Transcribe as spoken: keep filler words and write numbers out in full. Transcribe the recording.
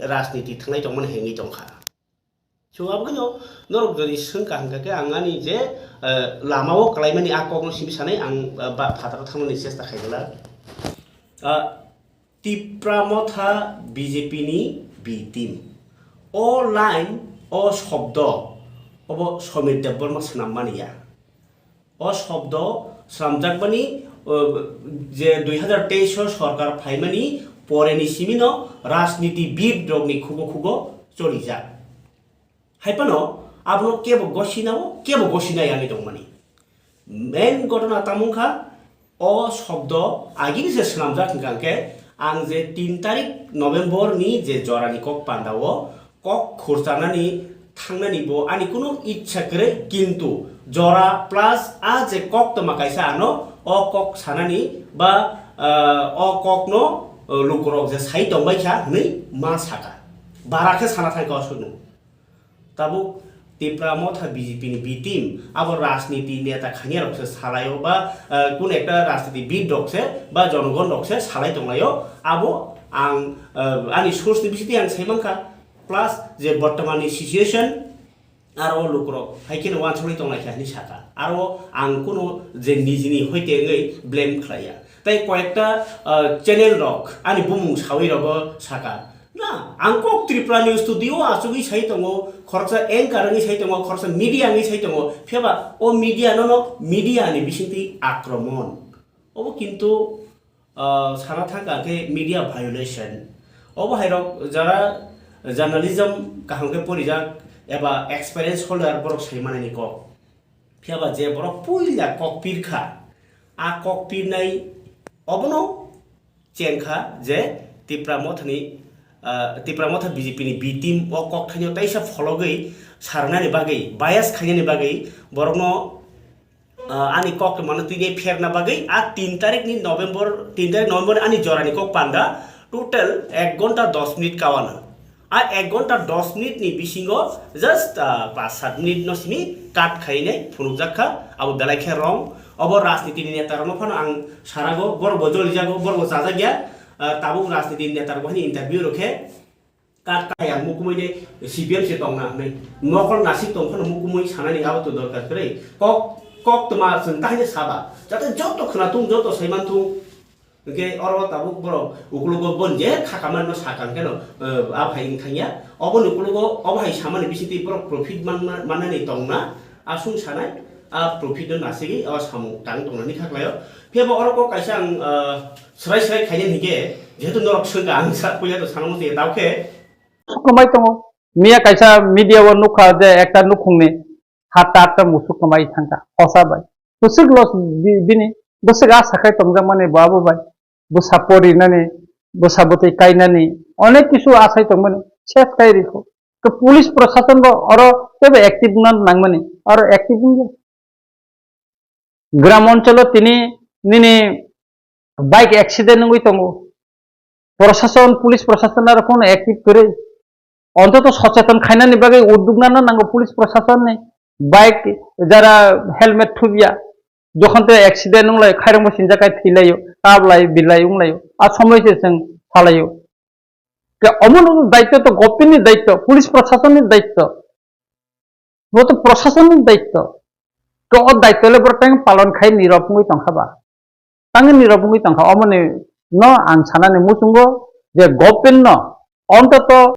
rajniti thangnai tongmani hengwi tongkha. So, aboni norok jodi swngkha hwnkha khe ang ani je, eh, lamao kwlaimani a kokno simi sanai ang, eh, ba phataro thangmani chesta khaijala. Ah, Tipra Motha B J P ni B team. O line, o shobdo, obo Somir Debbarma swnammani ya. O shobdo swnamjakmani, o, je dui hazar teis o sorkar phaimani poreni simino rajniti bid rokni khugo khugo cholijak. Hai phano abono kebo gosinao, kebo gosinai ani tongmani. Main gotona tamo wngkha, o shobdo agini se swnamjak hwnkha hwnkhe, ang je tin tarik November ni je jorani kok pandao kok khurchanani thangnani bo ani kunu ichha kwrwi, kintu jora plus a je koktwma kaisa ano o kok sanani ba, ah, o kokno, ah, lukurok je sai tongbaikha hwnwi ma saka. Bara khe sana thangkha o sukno. Tabuk Tipra Motha B J P ni B team, abo rajniti neta khaniya rok se salaio ba, ah, kun ekta rajniti bid rok se ba jonogon rok se salai tonglaio, abo ang, ah, ani source ni bisingtwi ang sai mankha, plus je bortomani situation aro lukurok hai kheno wansugwi tonglaikha hinwi saka, aro ang kuno je nijini hoite wngwi blame khlaiya, tei koyekta, ah, channel rok ani bumung sawi rogo saka, Na, ang kok Tripura News Studio o achugwi sai tongo, khoroksa anchor wngwi sai tongo, khoroksa media wngwi sai tongo, phiyaba o media nono media ni bisingtwi akromon. Obo kintu, ah, sana thangkha khe media violation. Obo hairok jara journalism kaham khe porijak eba experience holder borok sai manani kok. Phiyaba je borok puila kok pirkha, a kok pirnai obono chengkha je Tipra Mothani, ah, Tipra Motha B J P ni B team o kok thaino taisa phologwi sarnani bagwi, bias khainani bagwi borokno, ah, ani kok mano twi pherna bagwi a tin tarik ni November, tin tarik November ani jorani kok panda total ek gonta dos minute kawana. A ek gonta dos minute ni bisingo just, ah, pas sat minute no simi cut khainai phunukjak kha, abo belai khe wrong. Obo rajniti ni neta rokno phano ang sarago, borok bo jolijago, borok bo chajak ya. Ah, tabuk rajniti ni neta rok bo hani interview rok khe cut khai ang mukumui de C P M se tongna hwnwi. Mokol nasik tong phano mukumui sanani abo to dorkar kwrwi. Kok, kok tma chwng tahai saba. Jate joto khwnathung, joto saimanthung. Hwnkhe oro tabuk borok ukologo bon je khakaman no sakang keno, eh, a phai wng thangya. Oboni ukologo obo hai samani bisingtwi borok profit manma-, mannani tongna, aswng sanai, a profit no nasigwi o samung tang tongnani kha khlaio. Phiya bo oro kok kaisa ang, eh, swrai swrai khainani hinkhe, jehetu norok swngkha ang sa puila to sana muchungya, tao khe. Kwmai tongo. Miya kaisa media o nukha je ekta nukhungni hatta hatta musuk kwmai thangkha, hosa bai. Bwswk loss bi-, bini, bwswk a sakhai tongjakmani bo abo bai. Bwsa porinani, bwsa bwtwi kainani, onek kisu asai tongmani, ses kai rikho. To police prosason bo oro teibo active wngna nangmani, oro active wngya. Gram oncholo tini nini bike accident wngwi tongo. Prosason, police prosason aro kono active kwrwi. Ontoto socheton khainani bagwi udduk nana nango police prosasonni. Bike jara helmet thubya, jokhon te accident wnglai, khairokbo sinjak khai thwilaio, kablai bilai wnglaio. A somoi se chwng salaio. Ke omono daityo to government ni daityo, police prosasonni daityo. Bo to prosasonni daityo. To o daityo le borok tang palon khai nirok wngwi tongkha ba. Tang nirok wngwi tongkha, omoni no ang sanani muchungo je government no ontoto